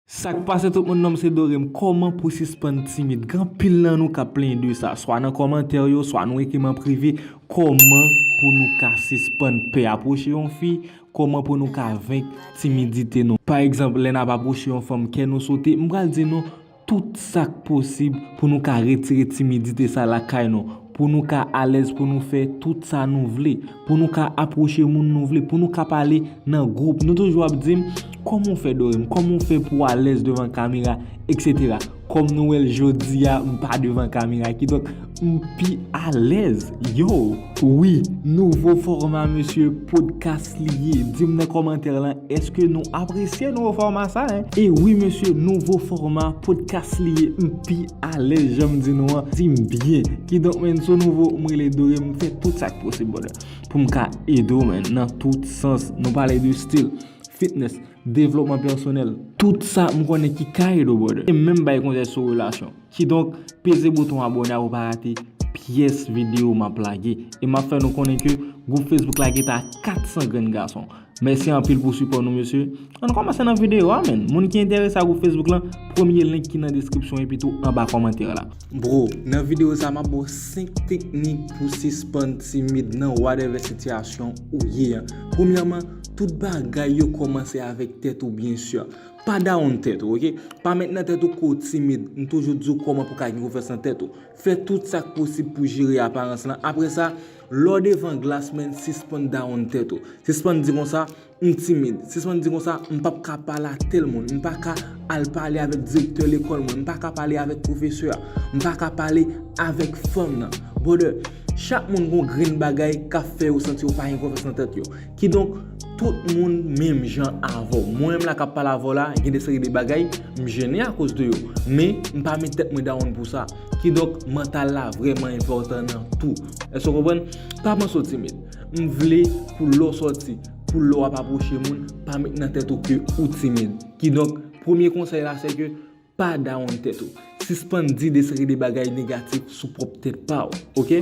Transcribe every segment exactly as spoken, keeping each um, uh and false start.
Sa k pase tout moun, non m se Dorem. Kòman pou sispann timid? Gen anpil nan nou k ap plenyen de sa, swa nan kòmantè yo, swa nou ekri m an prive. Kòman pou nou ka sispann pè apwoche yon fi? Kòman pou nou ka venk timidite nou? Pa egzanp, lè n ap apwoche yon fanm, kè nou sote. M pral di nou tout sa k posib pou nou ka retire timidite sa lakay nou, pou nou ka alèz, pou nou fè tout sa nou vle, pou nou ka apwoche moun nou vle, pou nou ka pale nan gwoup. Nou toujou ap di m, "Kòman w fè, Dorem? Kòman w fè pou w alèz devan kamera, etsetera?" Kòm nou wè l jodi a, m pa devan kamera, kidonk m pi alèz. Yo! Wi, nouvo fòma, mesye, podcast li ye. Di m nan kòmantè lan, èske nou apresye nouvo fòma sa, en? E wi, mesye, nouvo fòma podcast li ye. M pi alèz, jan m di nou an. Di m byen. Kidonk, menn, si w nouvo, m rele Dorem, m fè tout sa k posib, brother, pou m ka ede w, menn, nan tout sans. Nou pale de stil, fitness, devlopman pèsonèl. Tout sa m konnen ki ka ede w, brother. E menm bay konsèy sou relasyon. Kidonk, peze bouton abòne a pou w pa rate pyès videyo m ap lage. E m ap fè nou konnen ke gwoup Facebook la gentan a kat san grenn gason. Mèsi anpil pou sipò nou, mesye. Ann kòmanse nan videyo a, menn. Moun ki enterese a gwoup Facebook lan, premye link ki nan deskripsyon epi tou anba kòmantè la. Bro, nan videyo sa, m ap ba w senk teknik pou sispann timid nan whatever sitiyasyon ou ye an. Premyèman, tout bagay yo kòmanse avèk tèt ou, byen si. Pa dawonn tèt ou, oke? Pa met nan tèt ou ke w timid. M toujou di w kòman pou w ka gen konfyans nan tèt ou. Fè tout sa k posib pou jere aparans lan. Apre sa, lè w devan glas, menn, sispann dawonn tèt ou. Sispann di konsa, "M timid." Sispann di konsa, "M p ap ka pale a tèl moun. M pa ka al pale avèk direktè lekòl mwen. M pa ka pale avèk pwofesè a. M pa ka pale avèk fanm nan." Brother, chak moun gon grenn bagay k ap fè yo santi yo pa gen konfyans nan tèt yo. Kidonk, tout moun menm jan avè w. Mwen menm la k ap pale avè w la, gen de seri de bagay, m jennen akoz de yo. Men, m pa met tèt mwen dawonn pou sa. Kidonk, mantal la vrèman enpòtan nan tou. Èske w konprann? Pa panse w timid. M vle pou lè w sòti, pou lè w ap apwoche moun, pa met nan tèt ou ke ou timid. Kidonk, premye konsèy la, se ke pa dawonn tèt ou. Sispann di de seri de bagay negatif sou pwòp tèt pa w, oke?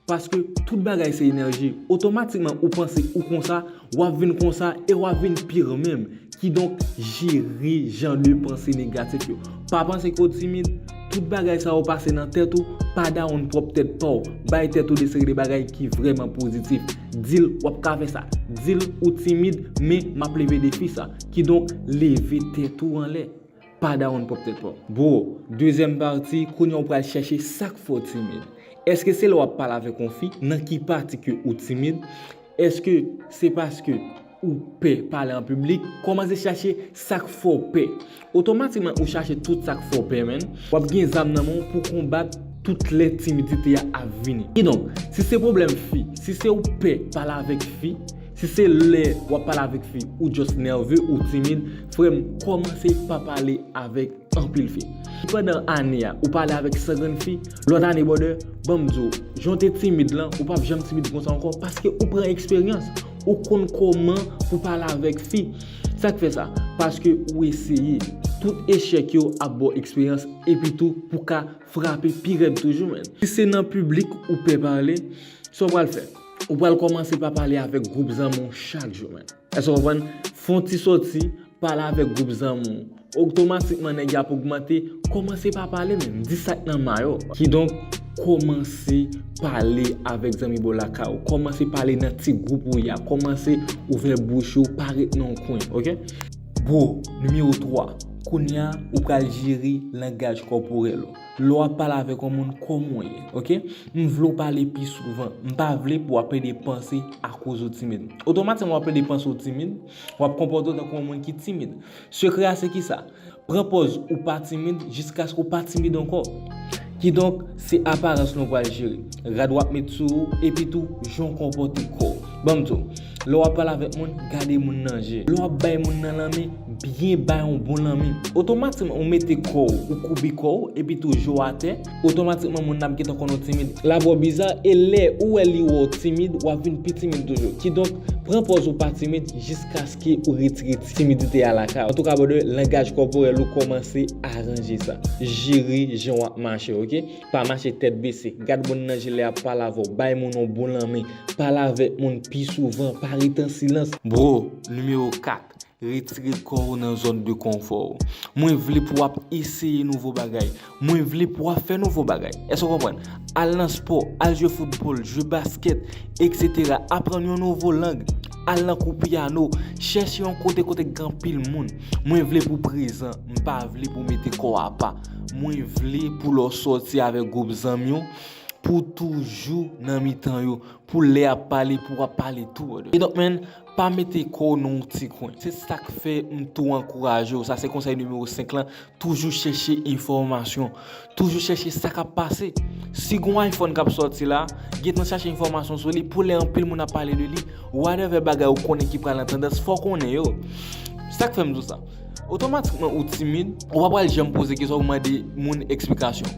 Paske tout bagay se enèji. Otomatikman ou panse ou konsa, w ap vin konsa e w ap vin pire menm. Kidonk, jere jan de panse negatif yo. Pa panse ke w timid. Tout bagay sa yo pase nan tèt ou, pa dawonn pwòp tèt pa w. Bay tèt ou de seri de bagay ki vrèman pozitif. Di l w ap ka fè sa. Di l ou timid, men m ap leve defi sa. Kidonk, leve tèt ou anlè. Pa dawonn pwòp tèt pa w. Bro, dezyèm pati, kounye a w pral chèche sa k fè w timid. Èske se lè w ap pale avèk yon fi? Nan ki pati ke ou timid? Èske se paske ou pè pale an piblik? Kòmanse chache sa k fè w pè. Otomatikman ou chache tout sa k fè w pè, menn, w ap gen zam nan men w pou konbat tout lè timidite a ap vini. Kidonk, si se pwoblèm fi, si se ou pè pale avèk fi, si se lè w ap pale avèk fi, ou just nève, ou timid, frè m, kòmanse pa pale avèk anpil fi. Si pandan ane a, ou pale avèk san grenn fi, lòt ane, brother, ban m di w, jan w te timid lan, ou p ap janm timid konsa ankò, paske ou pran eksperyans, ou konn kòman pou pale avèk fi. Sa k fè sa? Paske ou eseye. Tout echèk yo ap ba w eksperyans, epi tou pou ka frape pi rèd toujou, menn. Si se nan piblik ou pè pale, sa w pral fè? Ou pral kòmanse pa pale avèk gwoup zanmi w chak jou, menn. Èske w konprann? Fè yon ti sòti, pale avèk gwoup zanmi w. Otomatikman, nèg yo ap ogmante, kòmanse pa pale, menn. Di sa k nan may ou. Kidonk, kòmanse pale avèk zanmi bò lakay ou. Kòmanse pale nan ti gwoup ou ye a. Kòmanse ouvè bouch ou, pa ret nan yon kwen, oke? Bro, nimewo twa, kounye a, ou pral jere langaj kòporèl ou. Lè w ap pale avèk yon moun, kòman w ye, oke? M vle w pale pi souvan. M pa vle pou w ap pèdi panse akoz ou timid. Otomatikman, w ap pèdi panse w timid, w ap konpòte w tankou yon moun ki timid. Sekrè a se kisa? Pran pòz ou pa timid jiskaske w pa timid ankò. Kidonk, se aparans nou pral jere. Rad w ap met sou ou, epi tou, jan w konpòte kò w. Ban m di w, lè w ap pale avèk moun, gade moun nan je. Lè w ap bay moun nan lanmen, byen bay yon bon lanmen. Otomatikman, ou mete kò w, ou koube kò w, epi tou je w atè, otomatikman, moun nan ap gentan konn ou timid. L ap wè w biza, e lè ou wè li wè w timid, w ap vin pi timid toujou. Kidonk, pran pòz ou pa timid jiskaske ou retire timidite a lakay ou. Antouka, brother, langaj kòporèl ou kòmanse aranje sa. Jere jan w ap mache, oke? Pa mache tèt bese. Gad moun nan je lè ap pale avè w. Bay moun yon bon lanmen. Pale avèk moun pi souvan. Pa rete an silans. Bro, nimewo kat. Retire kò w nan zòn de konfò w. Mwen vle pou w ap eseye nouvo bagay. Mwen vle pou w ap fè nouvo bagay. Èske w konprann? Al nan spò, al jwe foutbòl, jwe baskèt, etsetera. Aprann yon nouvo lang. Al nan kou pyano. Chèche yon kote kote k gen anpil moun. Mwen vle pou w prezan. M pa vle pou w mete kò w apa. Mwen vle pou lè w sòti avèk gwoup zanmi w, pou w toujou nan mitan yo, pou lè y ap pale, pou w ap pale tou, brother. E donk, man, pa mete kò w nan yon ti kwen. Se sa k fè m tou ankouraje w. Sa se konsèy nimewo senk lan. Toujou chèche enfòmasyon. Toujou chèche sa k ap pase. Si gon iPhone k ap sòti la, gentan chache enfòmasyon sou li pou lè anpil moun ap pale de li. Whatever bagay ou konnen ki pral nan tandans, fò w konnen yo. Sa k fè m di w sa? Otomatikman ou timid, ou pa pral janm poze kesyon pou mande moun eksplikasyon.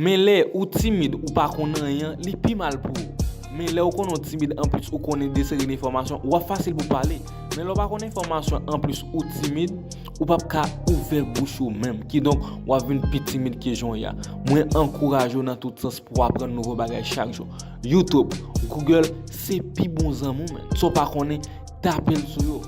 Men lè ou timid, ou pa konn anyen, li pi mal pou ou. Men lè ou konnen ou timid, anplis ou konnen de seri de enfòmasyon, w ap fasil pou pale. Men lè w pa konn enfòmasyon, anplis ou timid, ou p ap ka ouvè bouch ou menm. Kidonk, w ap vin pi timid ke jan w ye a. Mwen ankouraje w nan tout sans pou w aprann nouvo bagay chak jou. YouTube, Google, se pi bon zanmi w, man. Sa w pa konnen, tape l sou yo.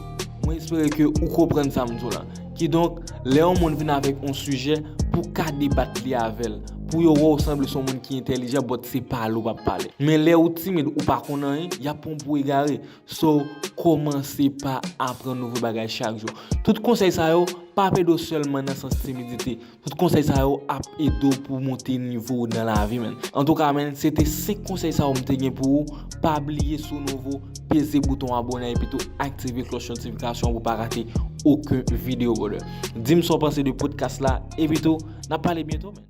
Mwen espere ke ou konprann sa m di w la. Kidonk, lè yon moun vin avèk yon sijè, pou w ka debat li avè l, pou yo wè w sanble se yon moun ki entèlijan, but se pale w p ap pale. Men lè ou timid, ou pa konn anyen, y ap pran w pou egare. So, kòmanse pa aprann nouvo bagay chak jou. Tout konsèy sa yo, pa ap ede w sèlman nan sans timidite. Tout konsèy sa yo ap ede w pou w monte nivo w nan lavi, man. Antouka, man, se te senk konsèy sa yo m te gen pou ou. Pa bliye, si w nouvo, peze bouton abòne epi tou aktive klòch notifikasyon pou w pa rate okenn videyo, brother. Di m sa w panse de podcast la, epi tou, n ap pale byento, man.